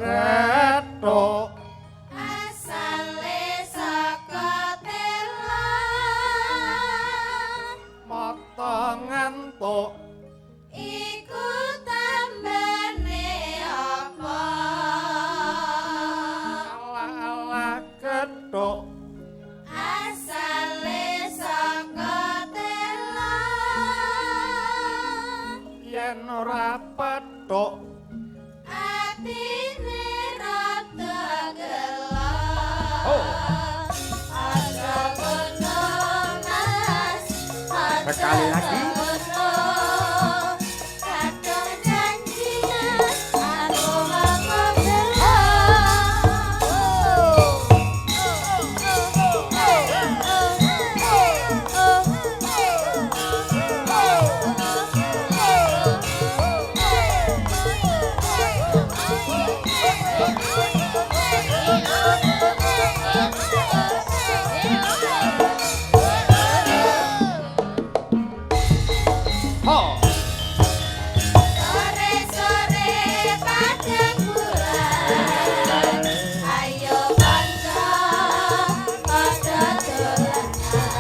Gethuk. Asale saka tela. Mata ngantuk. Iku tambane apa? Ala-ala gethuk. Asale saka tela. Yen ora pethuk. Atine rada gela. Oh. Aja ngono, Mas. Aja Sekali lagi. ngono. Kadung janji aku mangko gela. Ho. Sore-sore padang bulan, ayo kanca padha dolanan.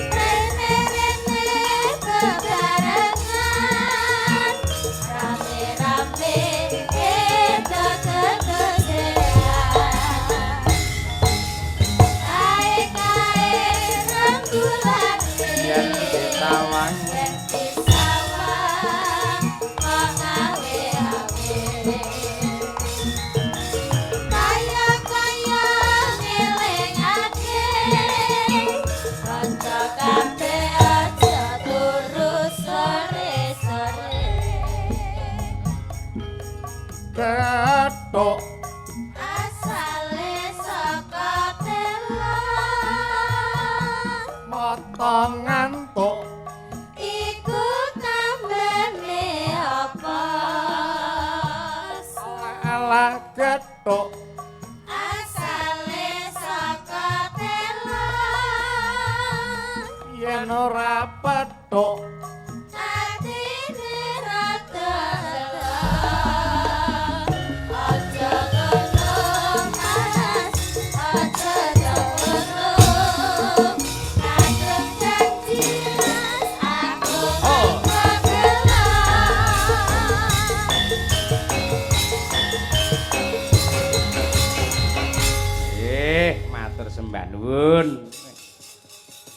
Rene-rene bebarengan, rame-rame kita tetesean. Kae-kae rembulan. Yen disawang. Yen disawang kok ngawe-awe. Kaya-kaya ngelingake kanca kabeh aja turu sore-sore. Gethuk. Asale saka tela. Mata ngantuk. Iku tambane apa? Ala gethuk. Asale saka tela. Yen ora pethuk. Atine rada gela. Aja ngono, Mas. Aja ngono. Kadung janji, Mas, aku mangko gela. Matur sembah nuwun.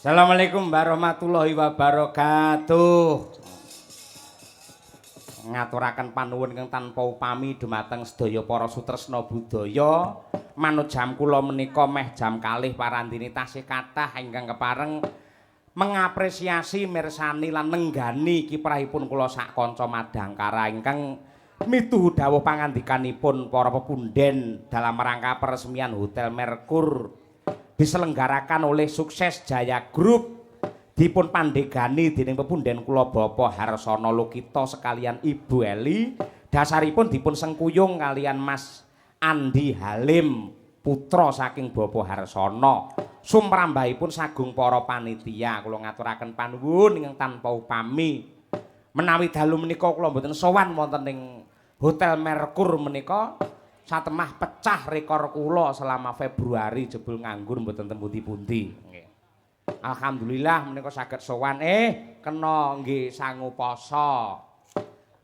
Assalamualaikum warahmatullahi wabarakatuh. Ngaturaken panuwun ingkang tanpa upami dumateng sedaya para sutresna budaya. Manut jam kula menika meh jam 2 parandene tasih kathah ingkang kepareng mengapresiasi, mirsani lan nenggani kiprahipun kula sak kanca Madangkara ingkang mituhu dawuh pangandikanipun para pepunden dalam rangka peresmian Hotel Mercure diselenggarakan oleh Sukses Jaya Group, dipun pandegani dening pepunden kula Bapak Harsono Lukito sekalian Ibu Eli, dasaripun dipun sengkuyung kalian Mas Andi Halim, putra saking Bapak Harsono, sumrambahipun sagung para panitia. Kula ngaturaken panuwun ingkang tanpa upami. Menawi dalu menika kula mboten sowan wonten ing Hotel Mercure menika, satemah pecah rekor kula selama Februari, jebul nganggur mboten teng pundi-pundi. Nggih. Alhamdulillah menika saged sowan, kena nggih sangu poso.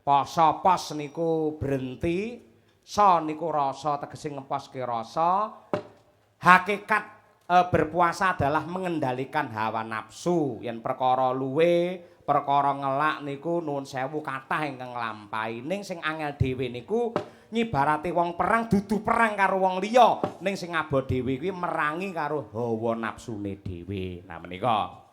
Poso, pos niku berhenti, so niku rasa, tegese ngeposke rasa. Hakikat berpuasa adalah mengendalikan hawa nafsu. Yen perkara luwe, perkara ngelak niku nuwun sewu kathah ingkang nglampahi. Ning sing angel dhewe niku ngibarate wong perang, dudu perang karo wong liya, ning sing aboh dhewe kuwi merangi karo hawa nafsune dhewe. Nah, menika.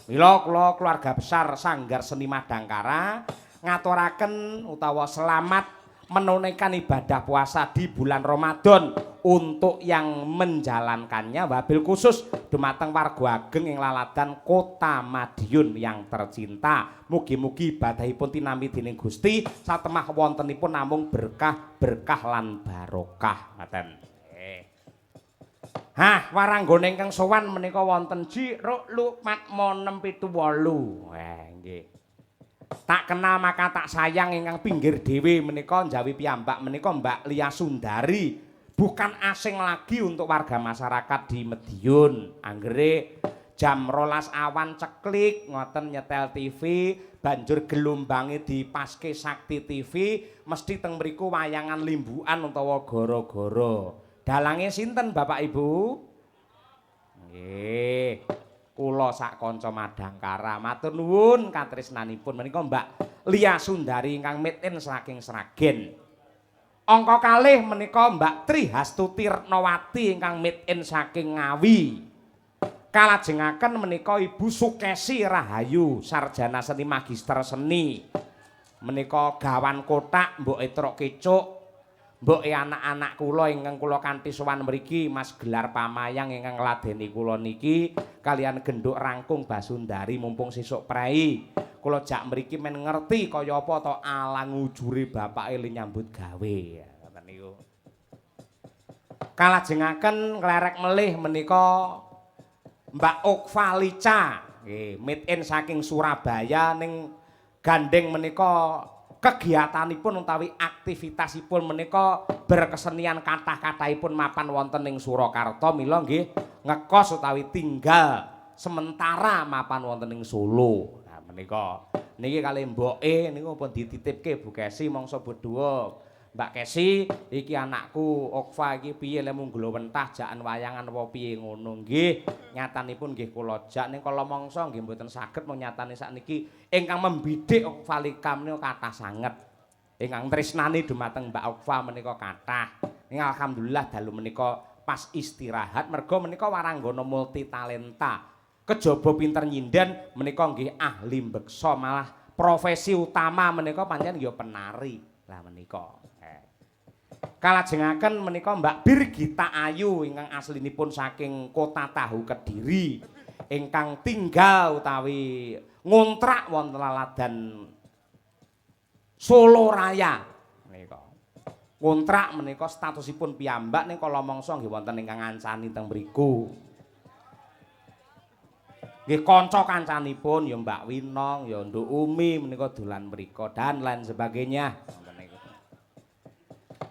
Mila kula keluarga besar Sanggar Seni Madangkara ngaturaken utawa selamat menunaikan ibadah puasa di bulan Ramadan untuk yang menjalankannya, wabil khusus dumateng warga ageng ing laladan Kota Madiun yang tercinta. Mugi-mugi ibadahipun tinampi dening Gusti, satemah wontenipun namung berkah, berkah lan barokah. Ngaten. Hah, waranggone ingkang sowan menika wonten Ji Ruk Lu Pat Mo 6 7 8. Nggih. Tak kenal maka tak sayang ingkang pinggir dhewe menika njawi piyambak menika Mbak Lia Sundari. Bukan asing lagi untuk warga masyarakat di Mediun. Anggere jam 12 awan ceklik ngoten nyetel TV, banjur gelombange dipaske Sakti TV, mesti teng mriku wayangan limbukan utawa gara-gara. Dalange sinten, Bapak Ibu? Nggih. Kula sak kanca Madangkara matur nuwun katresnanipun menika Mbak Lia Sundari ingkang made in saking Sragen. Angka kalih menika Mbak Tri Hastuti Retnawati ingkang made in saking Ngawi. Kalajengaken menika Ibu Sukesi Rahayu, sarjana seni, magister seni. Menika gawan kotak, mbok etrok kecuk, mboke anak-anak kula ingkang kula kanthi sowan mriki, Mas Gelar Pamayang ingkang ngladeni kula niki kalian genduk rangkung Basundari. Mumpung sesuk prei, kula jak mriki men ngerti kaya apa to alang ujure bapake le nyambut gawe, ngoten niku. Kalajengaken nglerek melih menika Mbak Okva Lica, nggih, made in saking Surabaya, ning gandeng menika kegiatanipun utawi aktivitasipun menika berkesenian kathah-kathahipun mapan wonten ing Surakarta, mila nggih ngekos utawi tinggal sementara mapan wonten ing Solo. Nah, menika niki kalih mboke niku pun dititipke Bu Kesi mangsa bodho. Mbak Kesi, iki anakku Okva iki piye le munggula wentah jakan wayangan apa piye ngono? Nggih, nyatanipun nggih kula jak, ning kala mangsa nggih mboten saged, mung nyatane sakniki ingkang membidik Okva Lika menika kathah sanget. Ingkang tresnani dumateng Mbak Okva menika kathah. Ning alhamdulillah dalu menika pas istirahat, merga menika waranggana multi talenta. Kejaba pinter nyinden menika nggih ahli mbeksa, malah profesi utama menika pancen ya penari. Lah, menika. Kalajengaken menika Mbak Birgita Ayu ingkang aslinipun saking Kota Tahu Kediri, ingkang tinggal utawi ngontrak wonten laladan Solo Raya menika. Ngontrak menika statusipun piyambak, ning kala mangsa nggih wonten ingkang ngancani teng mriku. Nggih kanca kancanipun ya Mbak Winong, ya Nduk Umi menika dolan mriku dan lain sebagainya.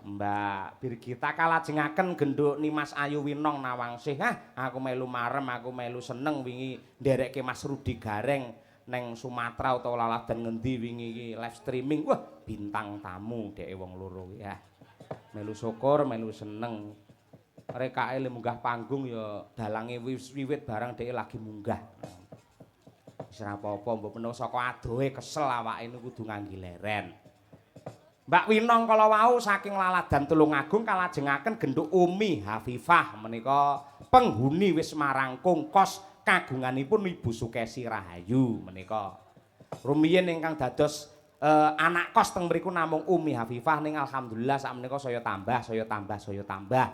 Mbak Birgita, kalajengaken genduk Nimas Ayu Winong Nawangsih. Hah, aku melu marem, aku melu seneng wingi nderekke Mas Rudi Gareng neng Sumatera utawa laladan ngendi wingi iki live streaming. Wah, bintang tamu dheke wong loro kuwi. Ah. Melu syukur, melu seneng. Rekake le munggah panggung ya dalange wis wiwit barang dheke lagi munggah. Wis ora apa-apa, mbok menawa saka adohe kesel awake niku kudu ngangge leren. Mbak Winong kala wau saking laladan Tulungagung. Kalajengaken genduk Umi Hafifah menika penghuni Wisma Rangkung kos kagunganipun Ibu Sukesi Rahayu menika. Rumiyin ingkang dados anak kos teng mriku namung Umi Hafifah, ning alhamdulillah sakmenika saya tambah, saya tambah, saya tambah.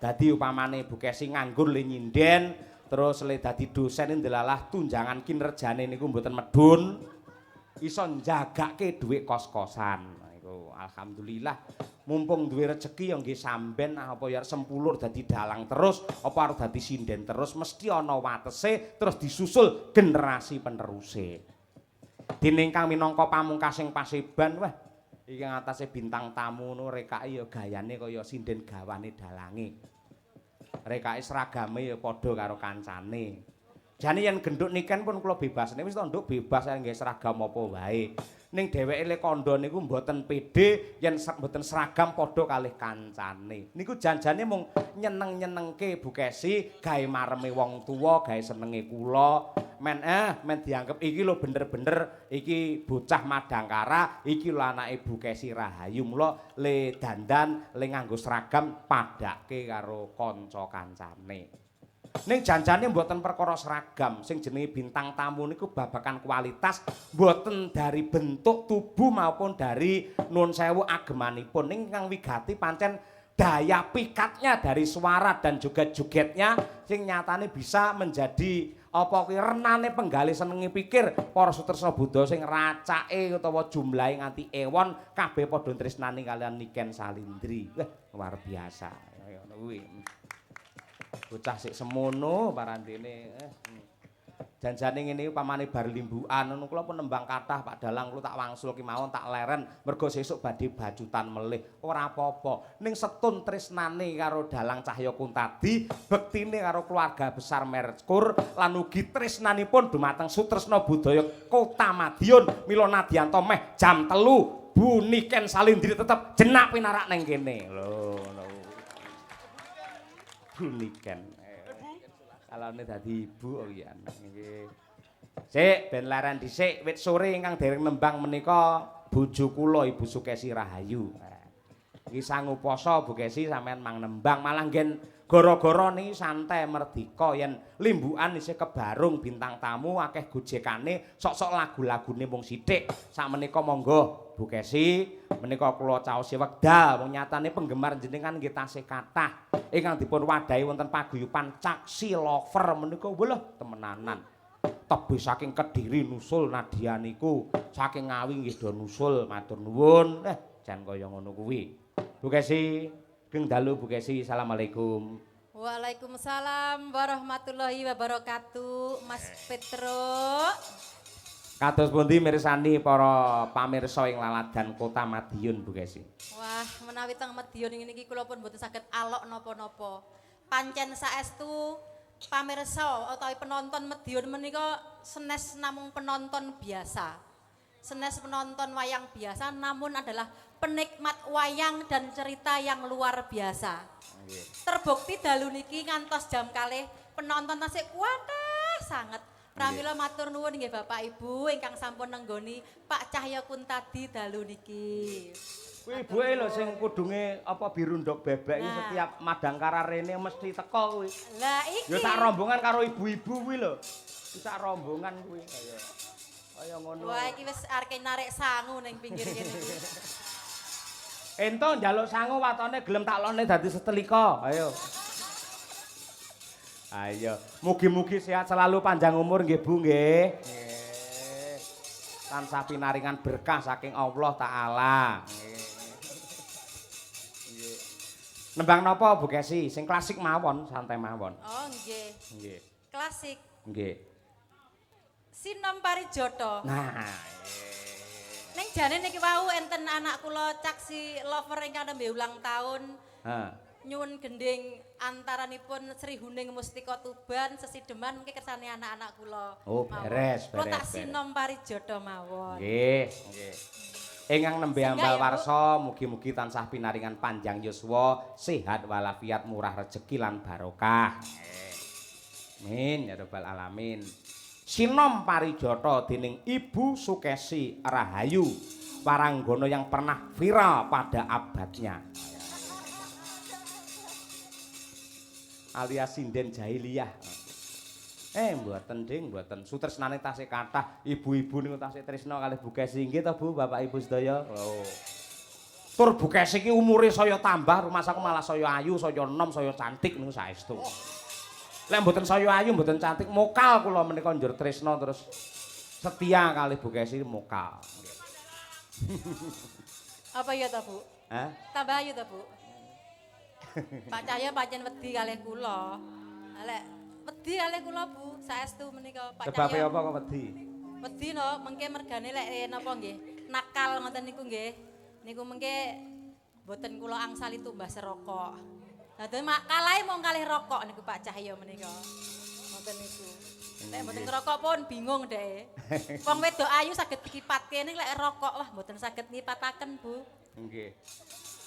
Dadi upamane Bu Kesi nganggur le nyinden, terus le dadi dosen, ndelalah tunjangan kinerjane niku mboten medhun, iso njagake dhuwit kos-kosan. Iku alhamdulillah, mumpung duwe rejeki ya nggih samben, apa ya sempulur dadi dalang terus apa arep dadi sinden terus, mesti ana watese, terus disusul generasi peneruse. Dene ingkang minangka pamungkasing paseban, wah, iki ngatasé bintang tamu nu rekake ya gayane kaya sinden gawane dalange. Rekake seragame ya padha karo kancane. Jane yen genduk niken pun kula bebasne, wis to, Nduk, bebas nggih seragam apa wae. Ning dheweke le kandha niku mboten pede yen mboten seragam padha kalih kancane. Niku janjane mung nyeneng-nyenengke Bu Kesi, gawe mareme wong tuwa, gawe senenge kula. Men dianggep iki lho bener-bener iki bocah Madangkara, iki lho anake Bu Kesi Rahayu. Mula le dandan, le nganggo seragam padake karo kanca-kancane. Ning janjane mboten perkara seragam, sing jenenge bintang tamu niku babakan kualitas, mboten dari bentuk tubuh maupun dari, nuwun sewu, agemanipun. Ning ingkang wigati pancen daya pikatnya dari suara dan juga jogetnya sing nyatane bisa menjadi apa kuwi renane penggalih senenge pikir para sutresna budaya sing racake utawa jumlahe nganti ewon kabeh padha tresnani kalian Niken Salindri. Wah, luar biasa. Ngono kuwi. Bocah sik semono parandene. Janjane ngene iki pamane bar limbukan ngono kula pun nembang kathah Pak Dalang kula tak wangsul ki mawon tak leren mergo sesuk badhe bajutan melih. Ora apa-apa. Ning setun tresnane karo Dalang Cahya Kuntadi, bektine karo keluarga besar Merkur lan ugi tresnanipun dumateng sutresna budaya Kota Madiun. Mila nadyanto meh jam 3 Bu Niken Salindri tetep jenak pinarak ning kene. Lho ngono. Bu Niken. Kalane dadi ibu kok ya. Nggih. Sik ben leren dhisik wit sore ingkang dereng nembang menika bojo kula Ibu Sukesi Rahayu. Iki sangu poso Bu Kesi sampean mang nembang malah nggen gara-gara niki santai merdika yen limbukan isih kebarung bintang tamu akeh gojekane sok-sok lagu-lagune mung sithik. Sakmenika monggo Bu Kesi menika kula caosi wekdal wong nyatane penggemar jenengan nggih tasih kathah ingkang dipun wadahi wonten paguyuban Caksi Lover menika wah temenanan. Tebih saking Kediri nusul Nadia niku, saking Ngawi nggih do nusul matur nuwun. Jan kaya ngono kuwi. Bu Kesi, geng dalu Bu Kesi, assalamualaikum. Waalaikumsalam warahmatullahi wabarakatuh, Mas Petro. Kados pundi mirsani para pamirsa ing laladan Kota Madiun Bu Kesi? Wah, menawi teng Madiun ngene iki kula pun mboten saged alok napa-napa. Pancen saestu pamirsa utawi penonton Madiun menika senes namung penonton biasa. Senes penonton wayang biasa namun adalah penikmat wayang dan cerita yang luar biasa. Terbukti dalu niki ngantos jam kalih penonton tasih kuatah sanget. Pramila matur nuwun nggih Bapak Ibu ingkang sampun nenggoni Pak Cahya Kuntadi dalu niki. Kuwi ibuke lho sing kudunge apa biru ndok bebek iki setiap madangkara rene mesti teko kuwi. Lah iki. Ya sak rombongan karo ibu-ibu kuwi lho. Sak rombongan kuwi kaya kaya ngono. Wah iki wis arep narik sangu ning pinggir kene iki. Ento njaluk sangu watone gelem tak lokne dadi setelika. Ayo. Ayo, mugi-mugi sehat selalu panjang umur nggih Bu nggih. Nggih. Tansah pinaringan berkah saking Allah taala. Nggih. Nggih. Nembang napa Bu Kesi? Sing klasik mawon, santai mawon. Oh nggih. Nggih. Klasik. Nggih. Sinom Parijoto. Nah, ning jane niki wau enten anak kula Caksi Lover ingkang nembe ulang tahun. Heeh. Nyuwun gending antaranipun Sri Huning Mustika Tuban sesideman mungkin kersane anak-anak kula. Oh, beres, Kula tak beres. Sinom Parijoto mawon. Nggih, nggih. Ingkang nembe ambal warsa mugi-mugi tansah pinaringan panjang yuswa, sehat walafiat, murah rejeki lan barokah. Amin ya rabbal alamin. Sinom Parijoto dening Ibu Sukesi Rahayu, waranggono yang pernah viral pada abadnya. Alias sinden jahiliyah. Mboten ding, mboten. Sutresnane tasih kathah, ibu-ibu niku tasih tresna kalih Bu Kesi nggih to Bu, Bapak Ibu sedaya. Oh. Tur Bu Kesi iki umure saya tambah, rumasaku malah saya ayu, saya enom, saya cantik niku saestu. Lek mboten saya ayu, mboten cantik, mokal kula menika njur tresna terus setia kalih Bu Kesi mokal. Apa ya ta, Bu? Hah? Tambah ayu ta, Bu? Pak Cahya pancen wedi kalih kula. Lek wedi kalih kula, Bu, saestu menika Pak Sebabe Cahya. apa kok wedi? Wedi no, mengke mergane lek napa nggih, nakal ngoten niku nggih. Niku mengke mboten kula angsali tumbas rokok. Lah dene mak kalahe mung kalih rokok niku Pak Cahya menika. Ngoten niku. Lek mboten ngerokok pun bingung dhek. Wong wedok ayu saged dikipatke ning lek rokok wah mboten saged ngipataken, Bu. Nggih.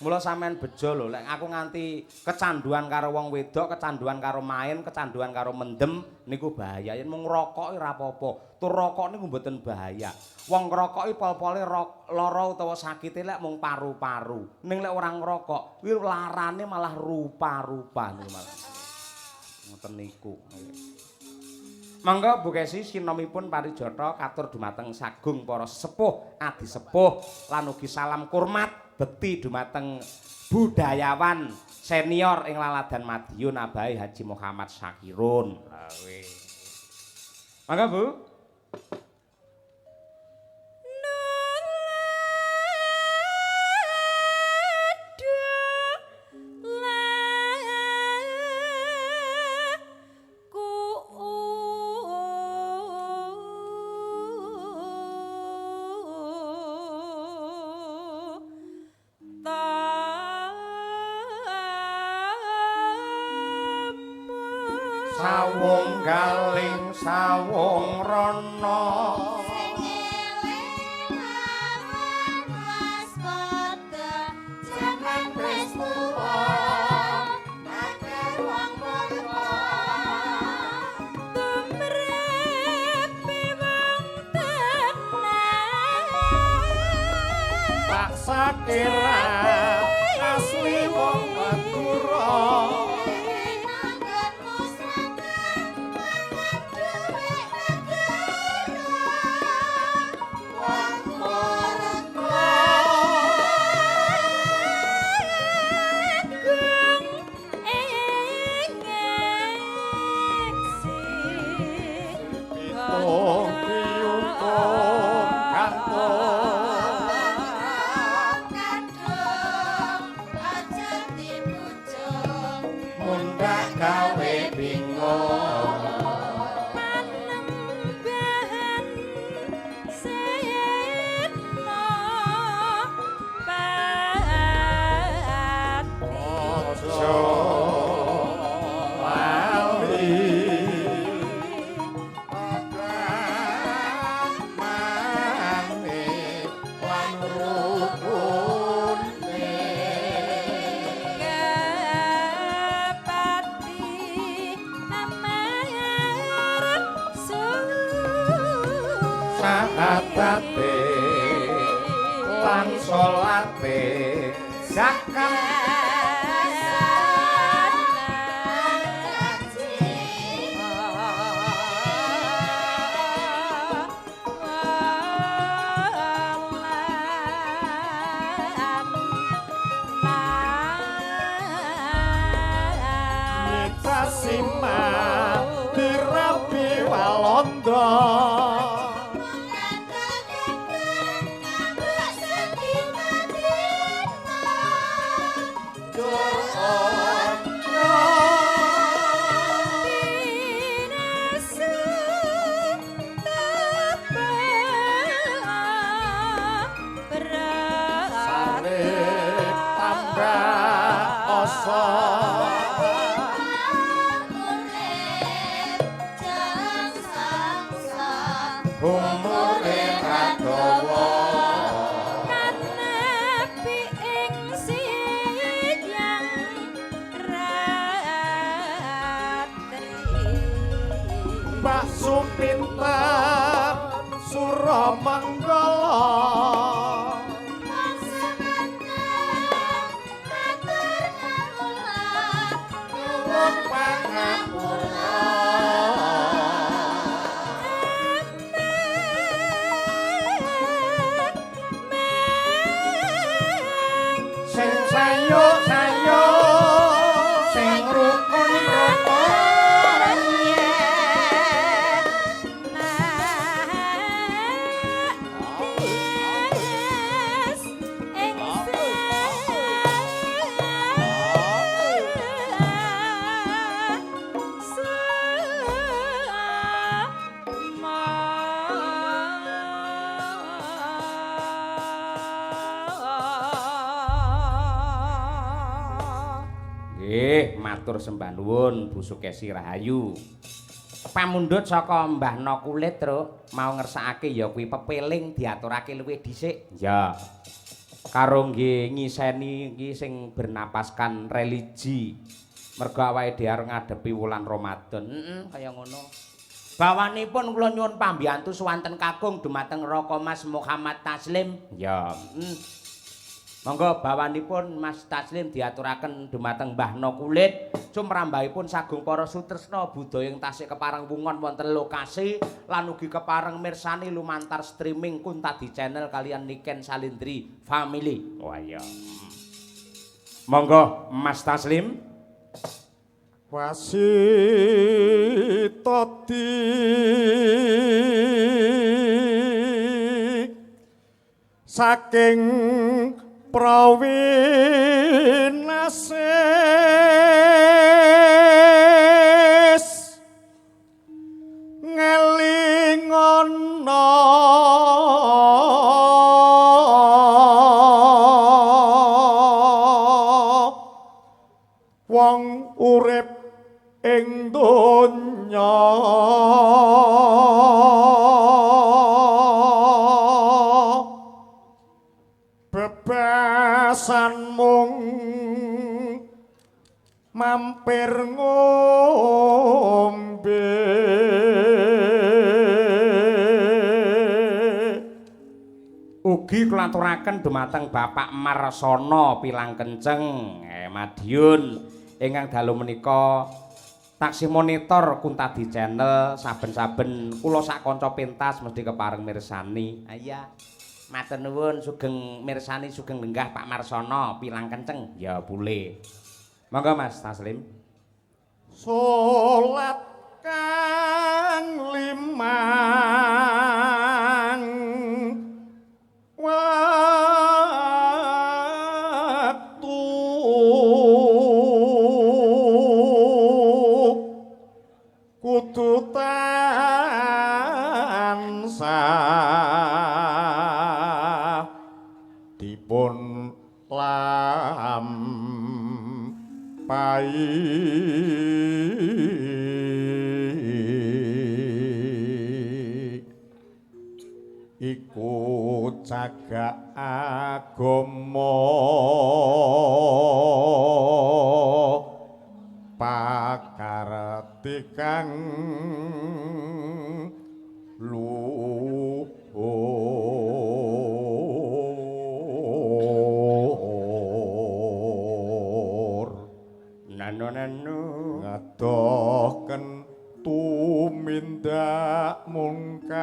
Mula sampean bejo lho, lek aku nganti kecanduan karo wong wedok, kecanduan karo main, kecanduan karo mendem niku bahaya. Yen mung ngrokok ora apa-apa. Tur rokok niku mboten bahaya. Wong ngrokok iki pol-pole lara utawa sakite lek mung paru-paru. Ning lek ora ngrokok, kuwi larane malah rupa-rupa niku malah. Ngoten niku. Monggo Bu Kesi sinomipun Parijoto katur dumateng sagung para sepuh, adi sepuh lan ugi salam kurmat bekti dumateng budayawan senior ing Laladan Madiun Abahe Haji Muhammad Syakirun. Lha kuwi. Monggo Bu. Sawung galing sawung rono. Sing eling awan waspada jaman wis tuwa akeh wong murka. Tumrepe wong tenan Tak sakira asli wong Madura. Sahatate lan salate zakat Sima dirabi Walanda. Supinter Suramanggala nuwun pangapura. Sing sayo-sayo sing rukun-rukun matur sembah nuwun Bu Sukesi Rahayu. Pamundhut saka Mbah No Kulit, Truk, mau ngersakake ya kuwi pepeling diaturake luwih dhisik. Ya. Karo nggih ngiseni iki sing bernapaskan religi. Mergo awake dhewe arep ngadepi wulan Ramadan. Heeh, kaya ngono. Bawanipun kula nyuwun pambiyantu suwanten kakung dumateng Raka Mas Muhammad Taslim. Ya. Monggo bawanipun Mas Taslim diaturaken dumateng Mbah No Kulit, sumrambahipun sagung para sutresna budaya ing tasih kepareng wungon wonten lokasi lan ugi kepareng mirsani lumantar streaming Kuntadi Channel kalian Niken Salindri Family. Wah iya. Monggo Mas Taslim. Wasitati saking prawinasis ngelingono wong urip ing donya. Bebasan mung mampir ngombe. Ugi kula aturaken dumateng Bapak Marsono Pilang Kenceng Madiun ingkang dalu menika taksih monitor Kuntadi Channel saben-saben kula sak kanca pentas mesti kepareng mirsani. Iya. Matur nuwun sugeng mirsani sugeng lenggah Pak Marsono Pilang Kenceng. Ya pule. Monggo Mas Taslim. Salat kang limang waktu kudu tansah dipun lampahi. Iku cagak agama pakarti kang luhur. Nano nano ngadohken tumindak mungkar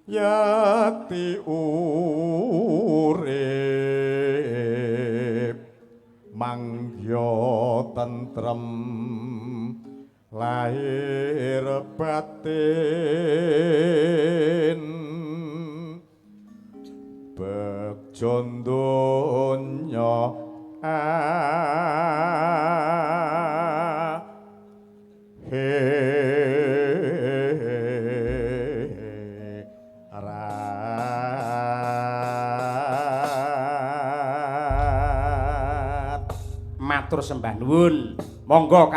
yakti urip mangya tentrem lahir batin begja donya akhirat. Matur sembah nuwun. Monggo.